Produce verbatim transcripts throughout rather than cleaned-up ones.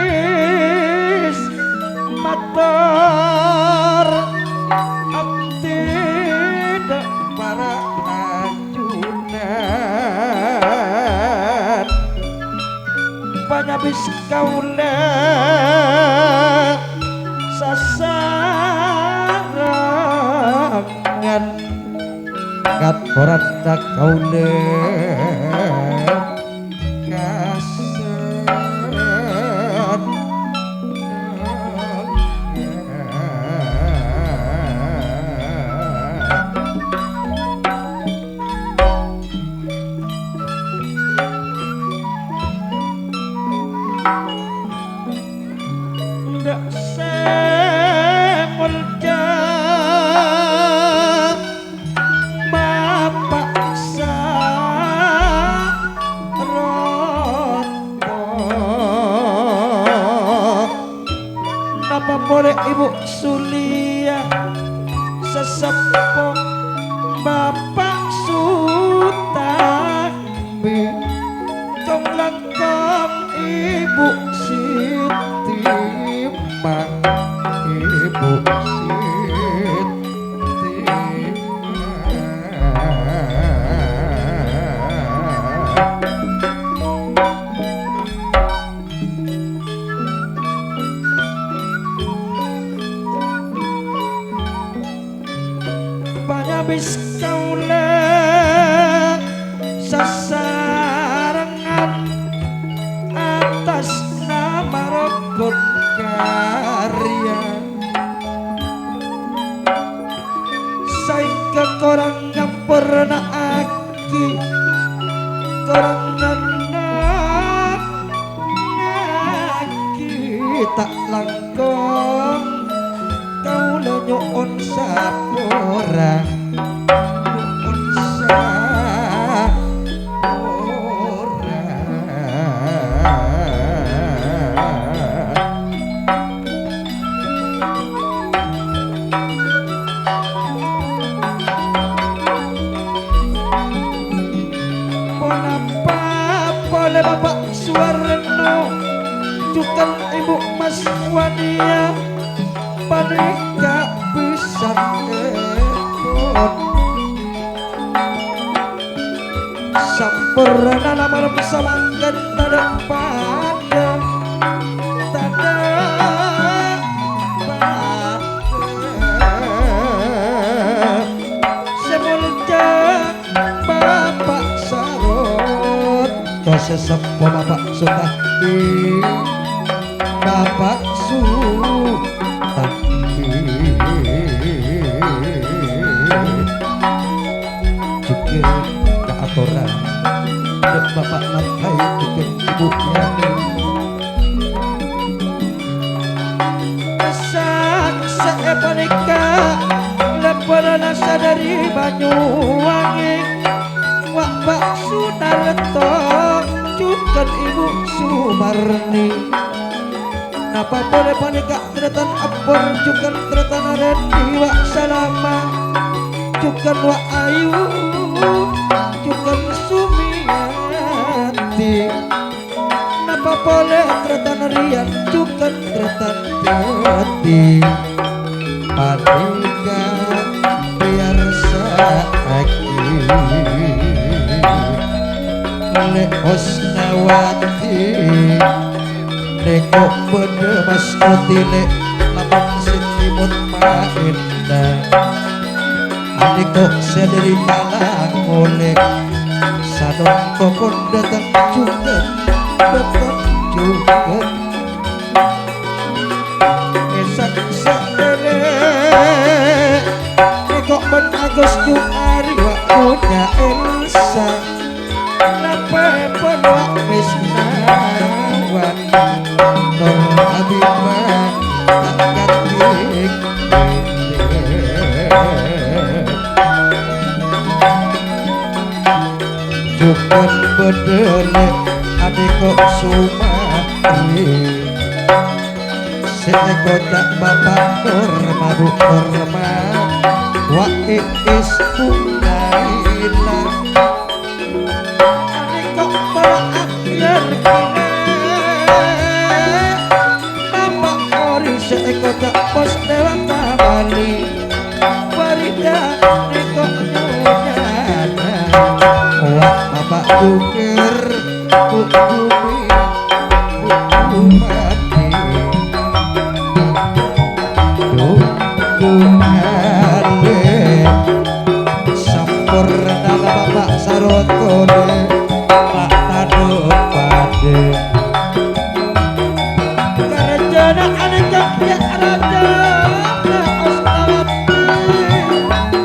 Nyapis mator abdi dha' para ajunan. Panyapis kaulâ sasarengan. Ngatorana kaulâ kasèt. Dha' sè molja Bapa' Saroto. Napa polè Ibu Sulia, saseppo Bapa' Sutami, kong-langkong Ibu Siti, Ma, Ibu Siti. Panyabis kaulâ sasarengan atas nama Rabbul Karya. Saèngghâ korang nyampurna'aghi, korang nennengngaghi, ta' langkong kaulâ nyo'on sapora, nyo'on sapora. Ponapa polè Bapa' Suwarno, jhughân Ibu Mas Wania, panèka bhâsanèpon. Sampornana malem samangkèn tadâ' padâ, tadâ' padâ. Sè molja Bapa' Sarot, to sè seppo Bapa' Sutami. Bapa' Sutami. Jhughân kaatoran dâ' Bapa' Marthai jhughân Ibu Yani. Saksè'è panèka lampana sadhâri Banyuwangi, Wa' Bapa' Sunarto jhughân Ibu Sumarni. Napa polè panèka tarètan Abbor jhughân tarètan Redi, Wa' Salama jhughân Wa' Ayu jhughân Sumiyati. Napa polè tarètan Riyan jhughân tarètan Dadi. Panèka Lè' Husnawati, nèko bâdâ mas otile, lamun sè cimot maènna. Anèko sè dhâri tala ngolè, sanon kokon dâteng jhughân, dâteng jhughân. Èsak-sak èlè, èko' bân Agus Ju'ari wa' punya Elsa. Napè pon wa' Misnawan, Nur Habibah, tak ganti. Jhughân bâdâ lè' anèko Sumari. Sè èkoca' Bapa' Nur Mabu Korma, wa' Iis Kunaila. Anèko Bapa' Ahyar Kina, Bapa' Ori sè èkoca' Pos Dewata Bali. Farida nèko nyonyana, wa' Bapa' Jukir, Bu Jumi, Bu Jumadi. Duh, duh, ale. Samporna la Bapa' Sarotone, Pa' Tado Pade. Karajana aneka ya' rajana Ostawati,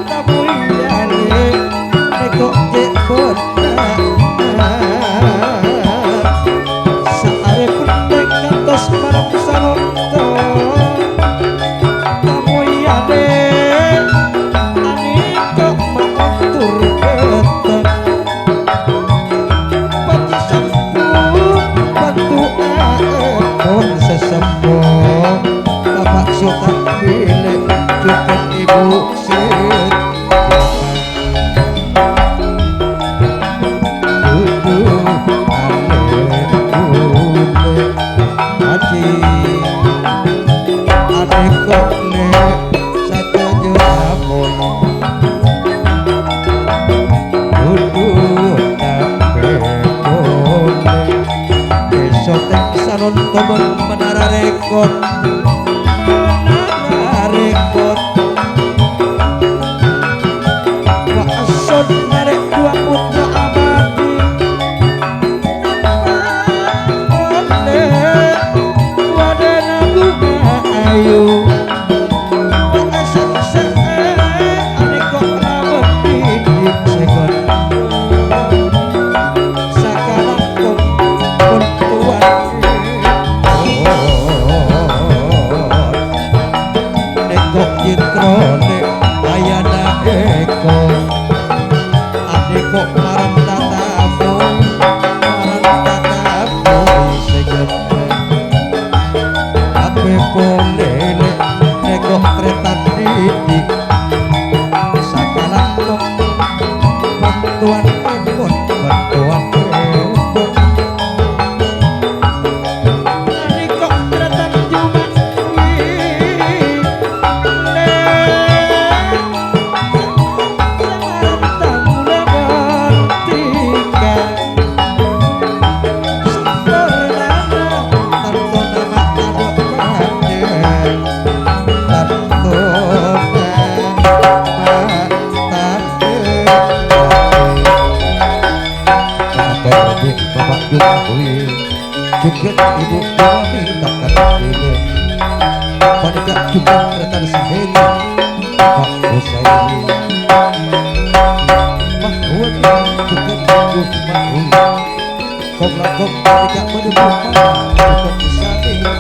kamuliane neka ce' bonna. Saare penting kantos marep salonto, kamuliane aneka maatur keton. Pati sampo, bantu aepon sesempo, Bapak Sutan Bilek, jhughân Ibu Siti. Dudu ale kule aji, ade kok le sakaja apoy. Dudu tape kole. Besok tek salon tobon menara rekor. Menara rekor. Wa' eson narek dua putra abadi. Oleh wadana bunga ayu. Wa' eson se'e aneko lawan didik segon. Sakalangkong pon tuan. Neko citrone ayana eko. Adeko maran tatamu, maran tatamu sing gede. Ape pole le neko tretan didik. Sakalangkong bantuan epon, bantuan epon. Nalika tretan juma' kuwi, le, semaran tamu le bertiga. Sampurnana, tantona ma' tadok panjeng. Tantona ma' tadok panjeng. Katon bi' Bapak Jokowi, jhughân Ibu Dewi, tak katon bi' paneka jhughân rekan saheli Pak Husaini. Mahwud, jhughân Ibu Mahwud. Kong-langkong paneka menuju mana jhughân saheli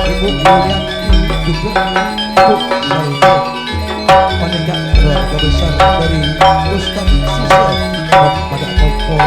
Ibu Yulianti, jhughân Ibu Saini. Paneka keluarga besar dari Ustaz Sisa pada kompol.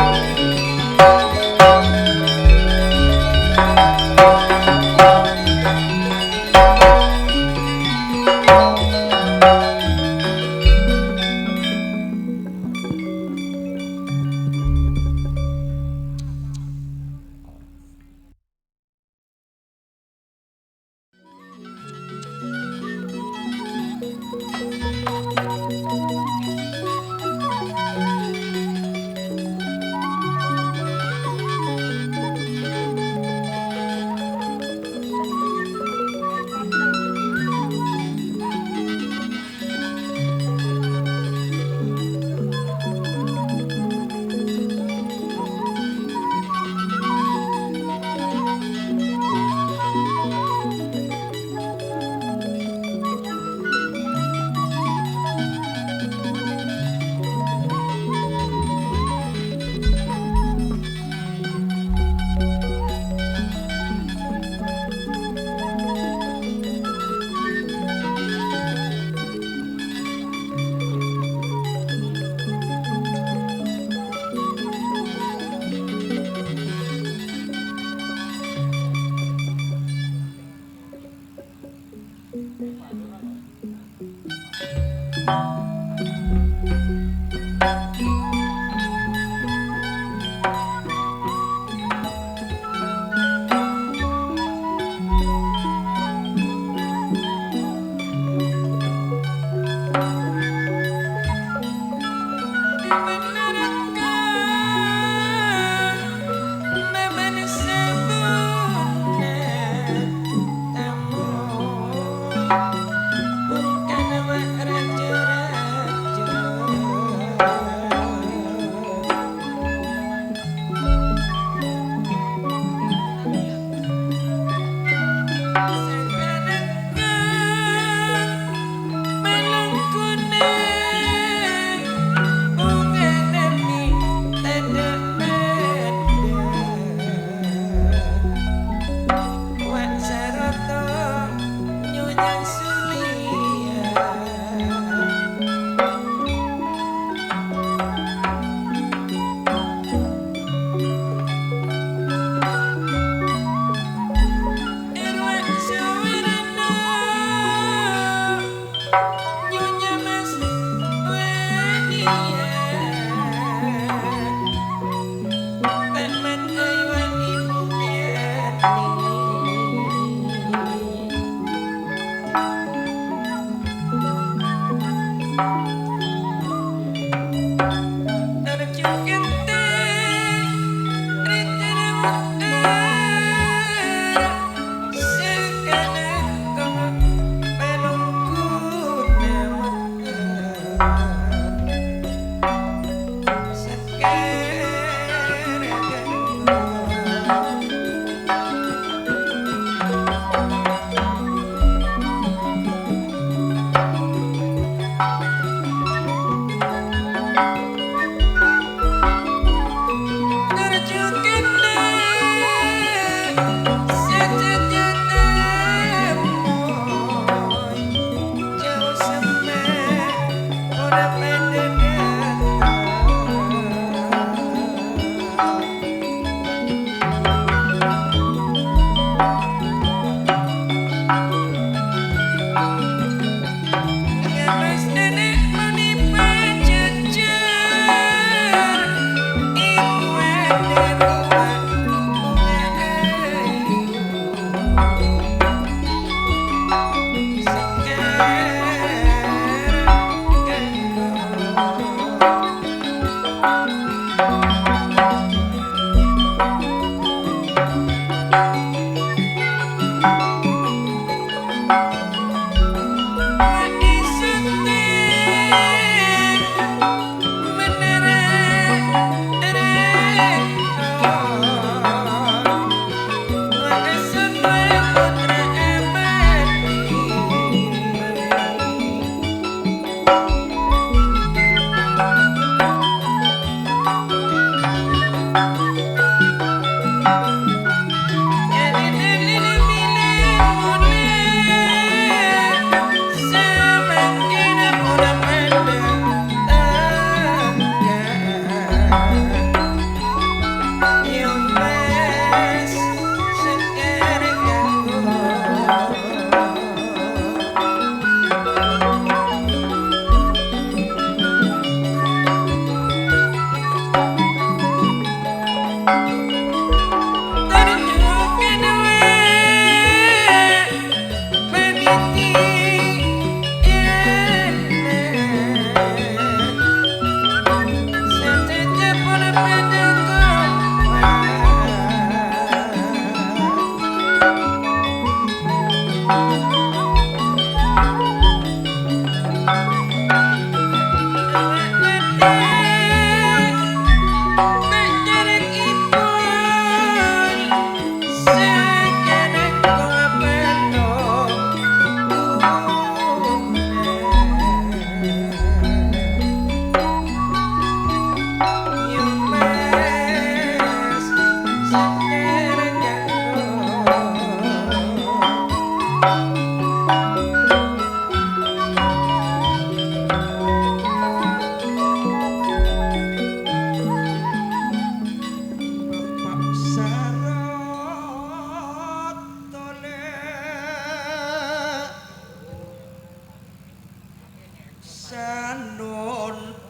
Sanontokan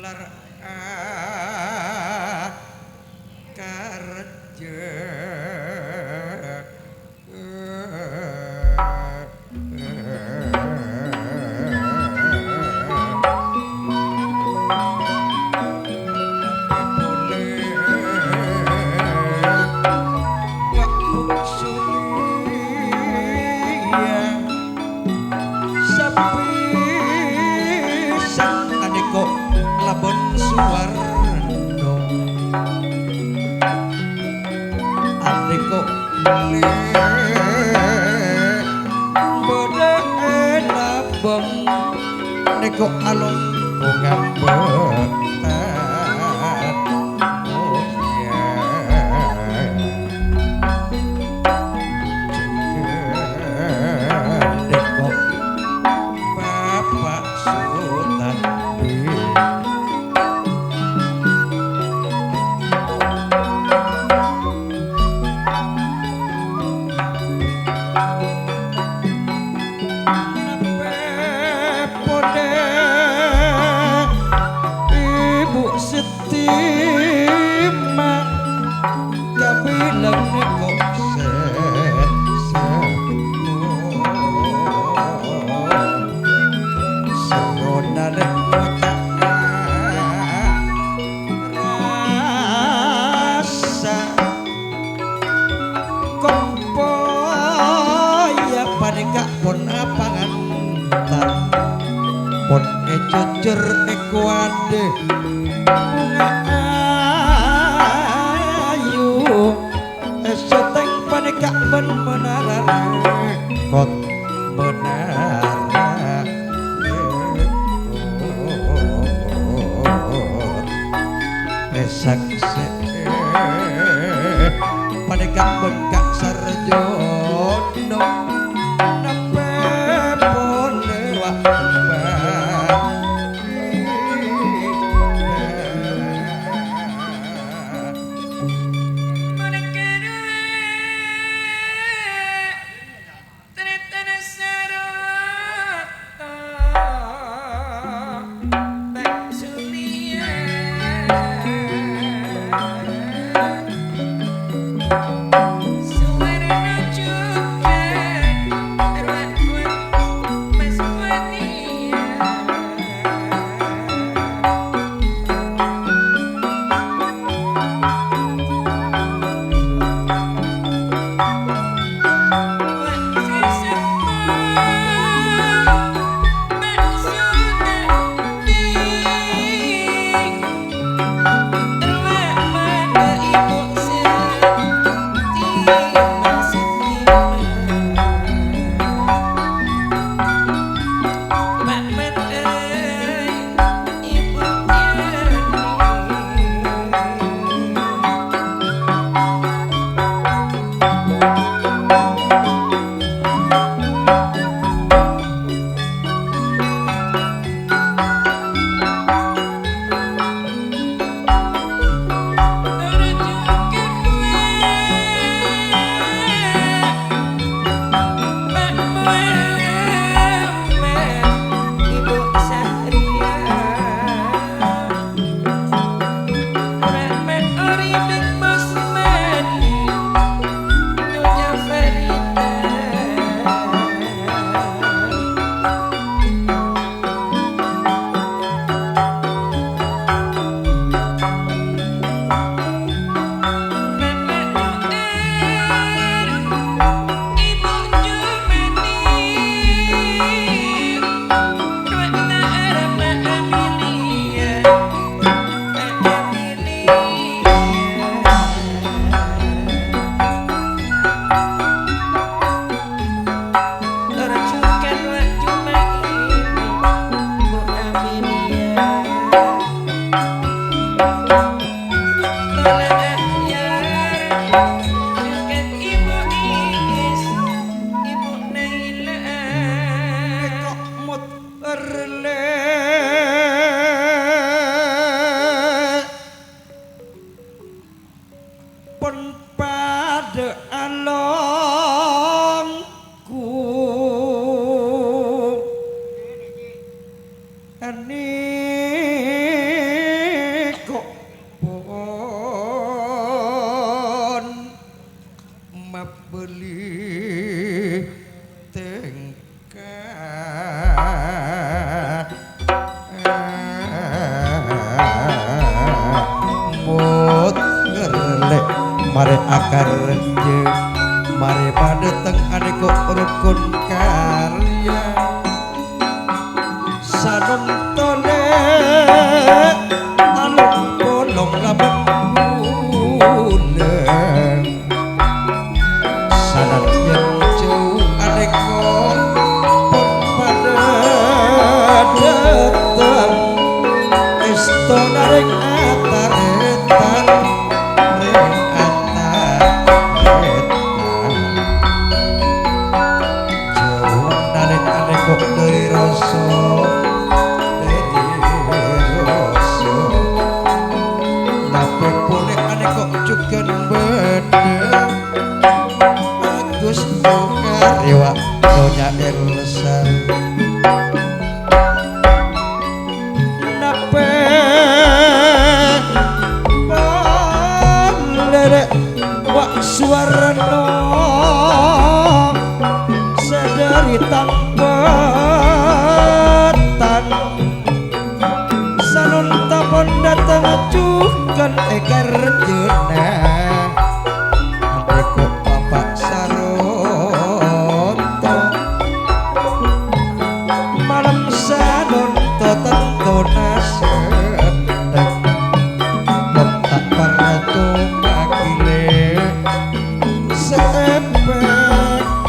lar akarja. Sapisan anèko labân suwarna. Anèko bâdâ è labâng, anèko alongko ngambâ. Oh, iyâ. Ghândhèko Bapa' Sutadi. Nabbhi polè Ibu Siti. Tima kabilang nèko sè sepo. Sarona lè' ngoca' rassa. Kompoyya panèka pon apangantan, pon èjhujhur èkowadhi. Bhunga ayu èsètèng panèka bân menara rèkot, menara rèkot. Èsaksè'è panèka bengka' sarjana, nabbhi polè wa'. Tretana saro, Pak Sulian. Suwarna juga, Raden Mas Wanian. tèngka. Mot ngerlè, marè akarjâ, marè padâteng anèko rokon karya. Sanontonè along-polong labâng bulân. Sanajjân jhâu anèko pon padâ dâteng, èstona rèng atarètan, rèng atarètan. Jhâuna rèng anèko dâri rasa, dâri rasa. Napè polè anèko jhughân bâdâ. Agus Bungka rèwa Nyonya Elsa. Napè polè rè Wa' Suwarno sè dâri Tambatan. Sanonta pon dâteng jhughân è karjâna. Adhiko Bapa' Saronto. Malem Sanonta tantona senneng. Mon ta' parlo makilè sè èpèkkèrè.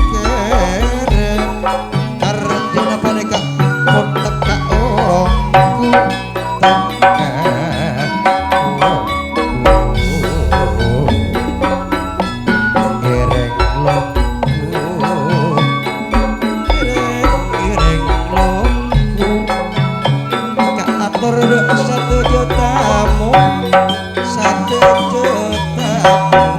Karjâna panèka mon tekka' ongghu, tekka' ongghu. Ngèrèng longghu, ngèrèng, ngèrèng longghu. Kaator dâ' sadhâjâ tamoy. Sadhâjâ tamoy.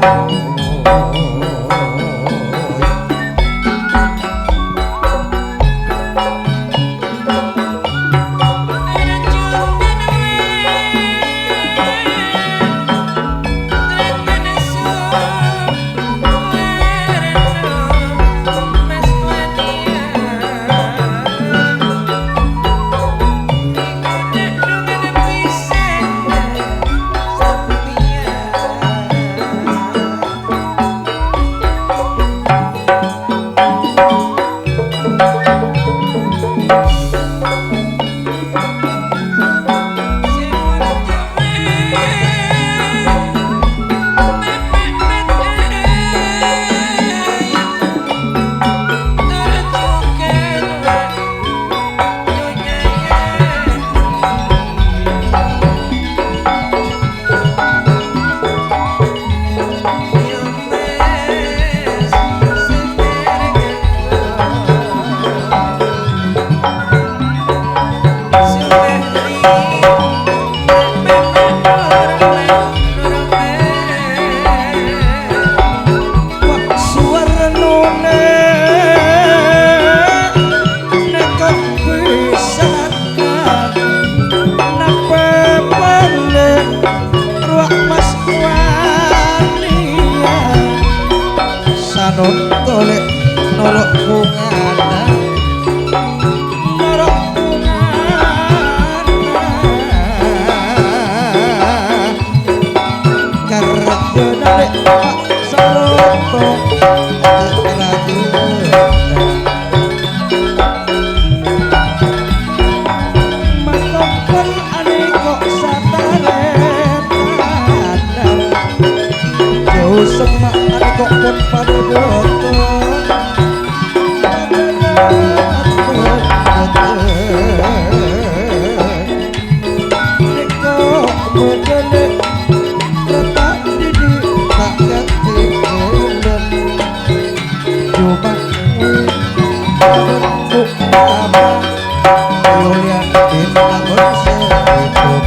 Suwarnona nèka pisana, napè polè rowa mas waniya. Sanonto lè' noro' bungana, noro' bungana. Karjâna lè' Pak Saroto, Ragunan. Makompol anèko sataretanan. Jhâu semma' anèko pon padâ bâto. Nèko modâna rèta' dhibi' ta' katinggalan. Coma Yulianti namun sèttong.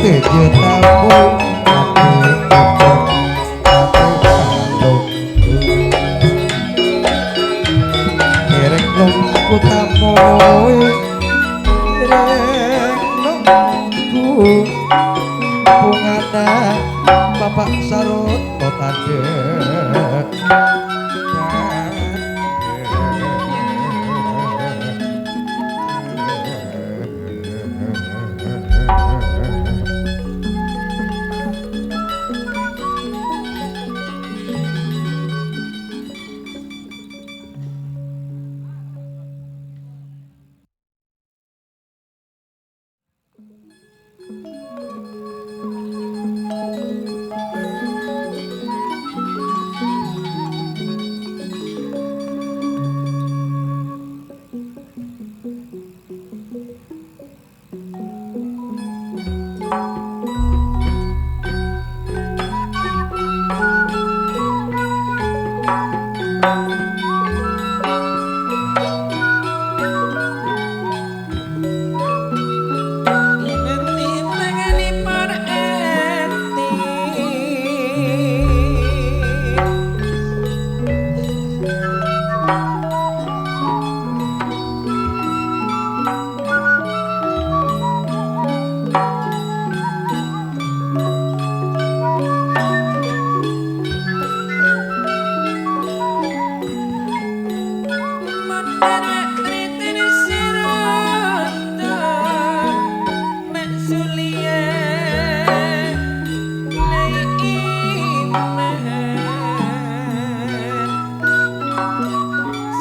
Kereng longku tamoy, kereng longku pongana Bapak Sarot Kotade.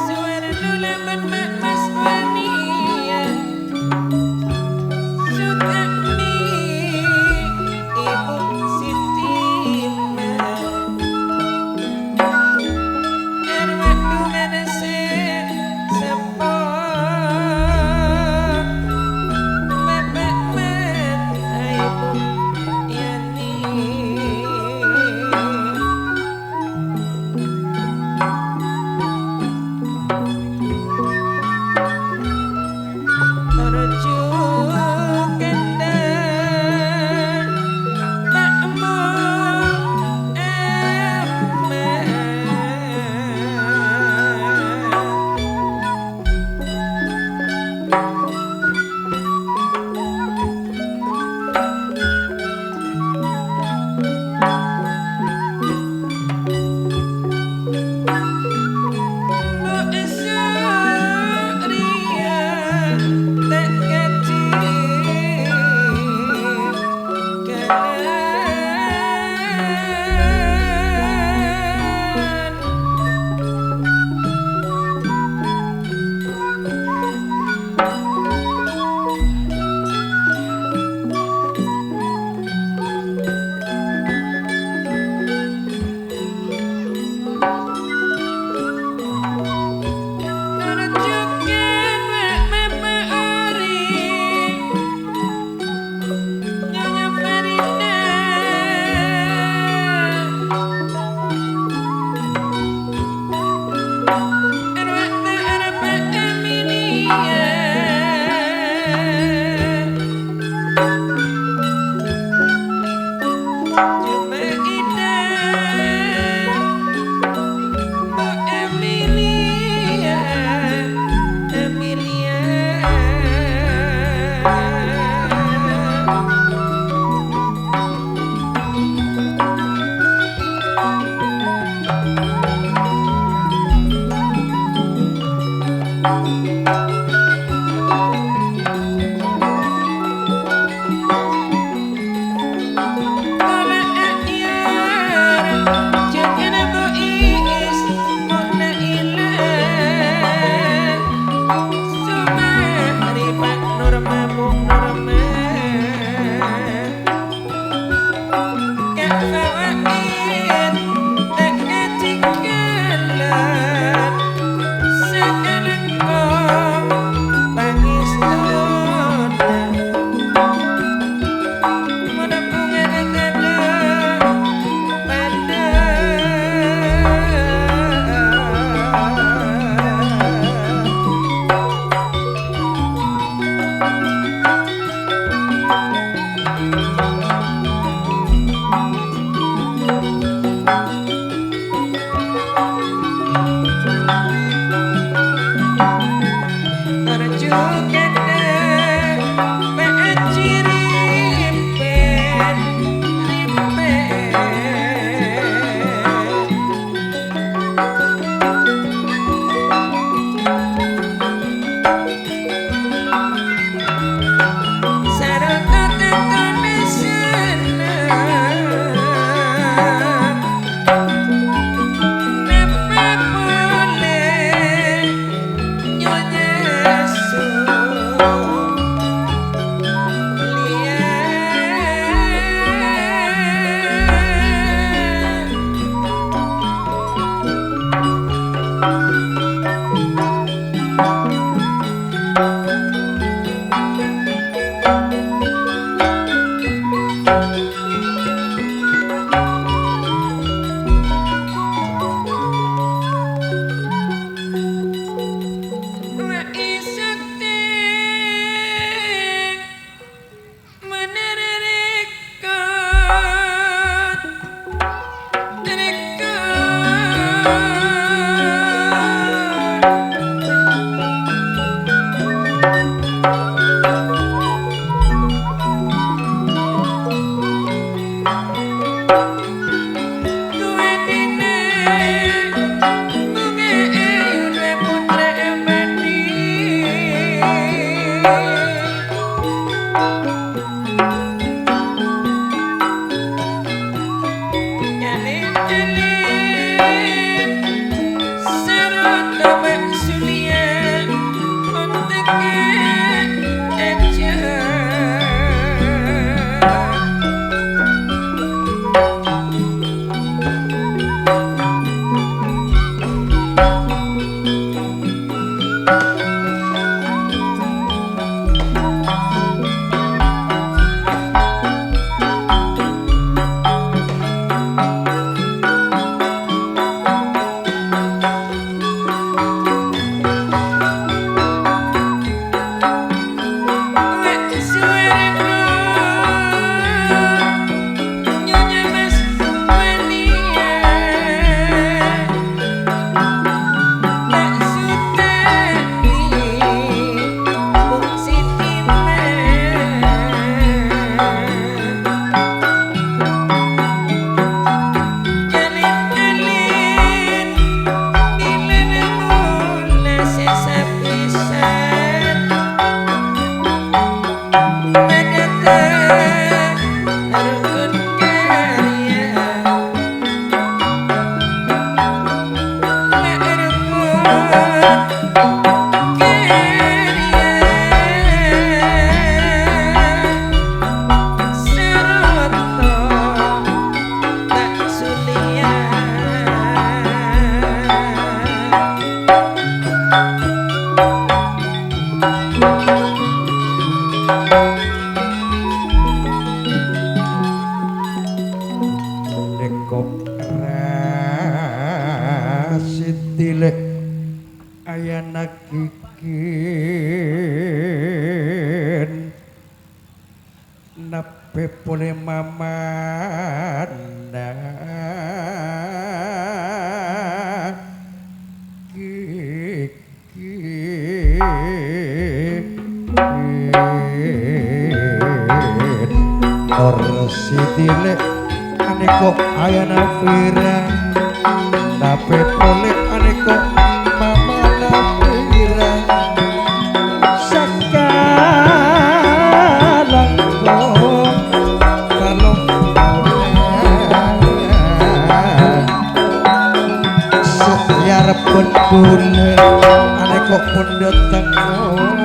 Suwarno laban ma' mas waniya, Sutami ibu Siti Mah. Arwah dumana se seppo, Bapak Man Aibu Yani. Nèko Rasidilè ayana gigin. Napè polè mamana gigin. Nor Sidilè anèko ayana pèra, tapè polè anèko mamana pèra. Sakalangkong kalong sè èarebbhâ bulâ, anèko pon dâteng.